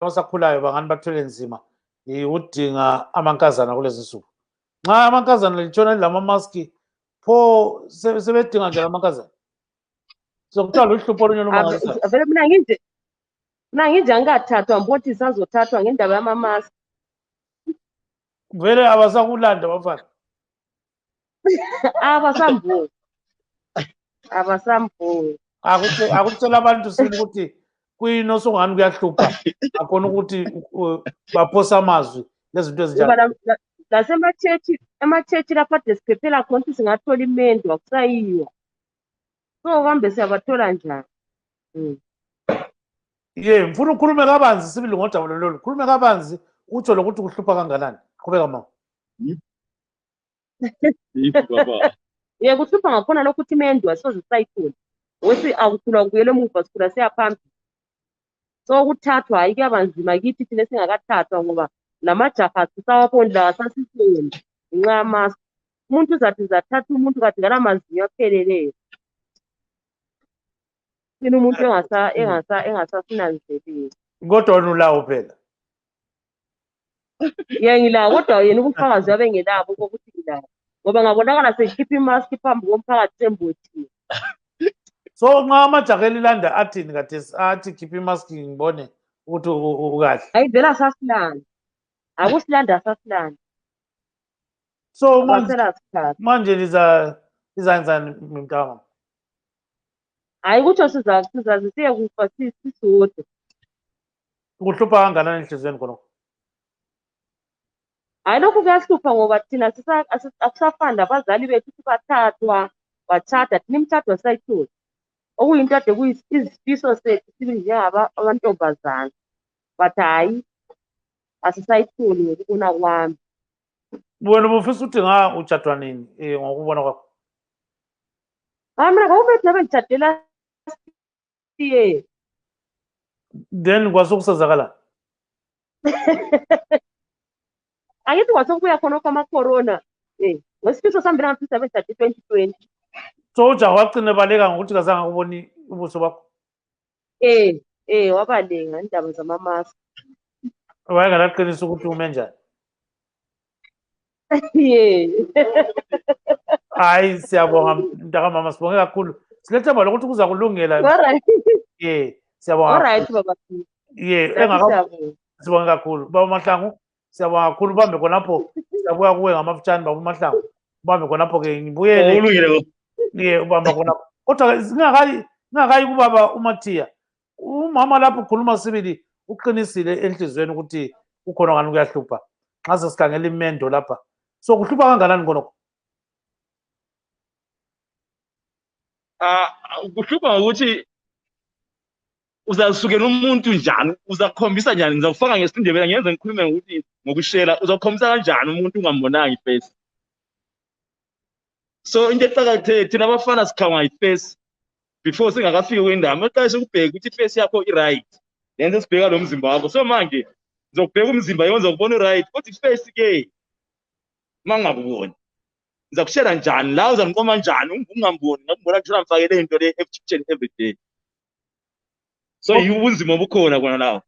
abasakhulayo bangani bathwele nzima udinga amankazana kulezi nsuku. Nxa amankazana litshona lama-maski pho sebedinga njani amankazana? Sokuthiwa luhlupho olunye olumangalisayo. Vele mina nginje angathathwa mbothi sazothathwa ngendaba yama-mask. Vele abasakulanda bafana. Abasambo. Akutshela abantu sini ukuthi kuyini osungani kuyahlupha akhona ukuthi baphosa amazwi lezinto ezinjalo. Lasemachechi lapha ade siphephela khona ukuthi singathola imendo akusayiwa. So kambe siyabathola njani? Ngifuna ukhulume kabanzi sibili ngodaba lolu. Khulume kabanzi utsho lokuthi kuhlupha kanganani. Qhubeka mama. Kuhlupha ngakhona lokuthi imendo asoze sayithola. Wesi akuthula kubuyela emuva sikhula siya phambili. So ukuthathwa hayi kuyabanzima kithi thina singakathathwa ngoba lamajaha sisawabondla sasisiyeni ngenxa yamask. Umuntu uzathi zathatha umuntu kade ngalamazinyo apheleleyo. Sina umuntu engasasinanzeleli. Kodwa wena ulawo phela. Ngilawo kodwa yena ubufakazi abengelabo ukuthi ngilawo. Ngoba ngabonakala sekhipha imask phambi komphakathi sembothiwe. So nxa amajaha elilanda athini kade athi khipha imask ngibone ukuthi ukahle. Hayi vele asasilanda. Akusilanda asasilanda. So manje lizanzani mntwana? Hayi kutsho sizaze siye kufa sisodwa. Kuhlupha kanganani enhlizweni khona? Hayi lokhu kuyahlupha ngoba thina akusafani labazali bethu bathathwa bathatha thina imthatho sayithola. Okuyinto ade kuyisifiso sethu sibili njengabantombazana. But hayi asisayitholi ngokubona kwami. Wena ubufisa ukuthi utshadwa nini ngokubona kwakho? Mina ngawubethe bengitshadela siye. Then kwasokusazakala. Angithi kwasokubuya khona kwama-corona. Ngesifiso sami bengafisa bengitshade 2020. So ujaha wagcina baleka ngokuthi kazange akuboni ubuso bakho? Wabalenga indaba zama-mask. Wayengalaqinisa ukuthi ume njani? Hayi siyabonga mntakamama, sibonge kakhulu. Silethemba lokuthi kuza kulungela. Siyabonga. Alright baba. Sibonge kakhulu. Baba Mahlangu, siyabonga kakhulu ubambe khonapho. Siyabuya kuwe ngamafutshane baba Mahlangu. Ubambe khonapho ke ngibuyele. Ulungile. Ubamba khonapho. Kodwa singakayi kubaba uMathiya. Umama lapho ukhuluma sibili uqinisile enhlizweni ukuthi ukhona ngani kuyahlupha. Xa sesikhangela imendo lapha. So kuhlupha kanganani khonokho? Kuhlupha ngokuthi uzasukela umuntu njani, uzakhombisa njani, ngizakufaka ngesindebela ngenze ngikhulume ngokuthi ngokushela, uzakhombisa kanjani umuntu ungambonanga iface. So into eqakathekile thina abafana sikhangwa iface before singakafiki kwendaba. Maqashe ukubheka ukuthi iface yakho i-right. Lenze sibheka lo mzimba wakho. So manje ngizokubheka umzimba yenza ukubona i-right, kodwa iface ke mangakuboni. Ngizakushela njani la uzangiqoma njani ungamboni ngakubona kuthi ngifakele into le ebuthini every day. So ubunzima obukhona kona lawo.